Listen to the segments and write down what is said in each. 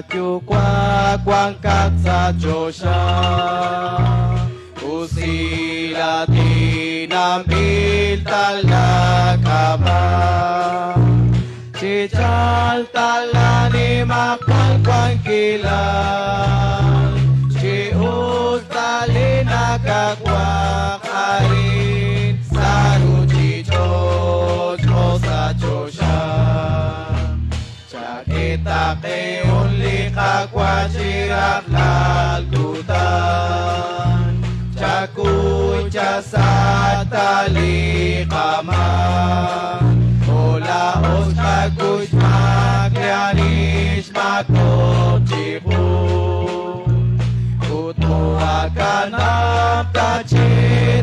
Qayuwa' wankat sa' choxa, usilatinanb'il talak'ab'a'. Chichalq talanimaq wankilal, chi us ta li nakawaj arin sa' ruchich'och' jo' sa' choxa. Chak'e un li qawa chi rajlal kutan, chakuy chasach ta li qamaak. Olaos xakuy xmaak li ani xmaakok chiqu. Ut moakanab' ta chi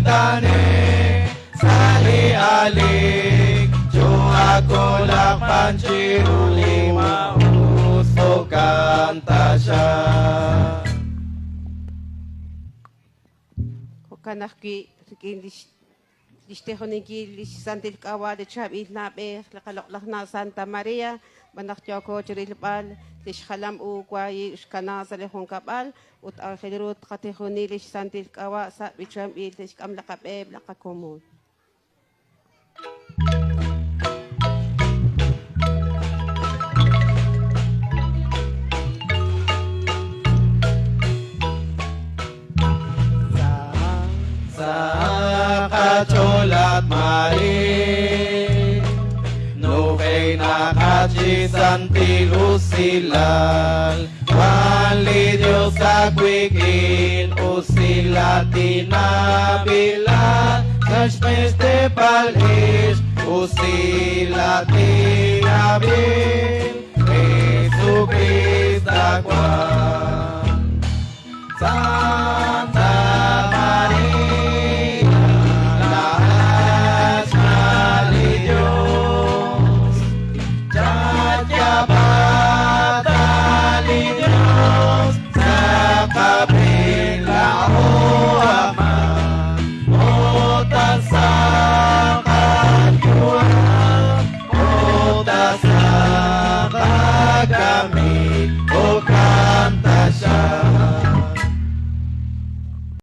t'ane'k sa' li alik, choakolaq b'an chiru li maa'us, jo'kan taxaq. Jo'kan ajwi' rik'in lix tijoninkil lix santil k'ab'a' li chaab'il na'b'ej li qaloq'laj na' Santa Maria, b'an naq yooko chirilb'al lix jalam u wayi xkana sa' li junkab'al ut aajel ru tqatijoni lix santil k'ab'a' sa' b'ichanb'il lix k'am li qab'eeb' li qakomon. Sa qach'ool at Mari, nujenaq chi santil usilal, wan li Dios awik'in, usilatinab'ilat, naxpestepal ix, usilatinab'il, Jesucristo wan. Sa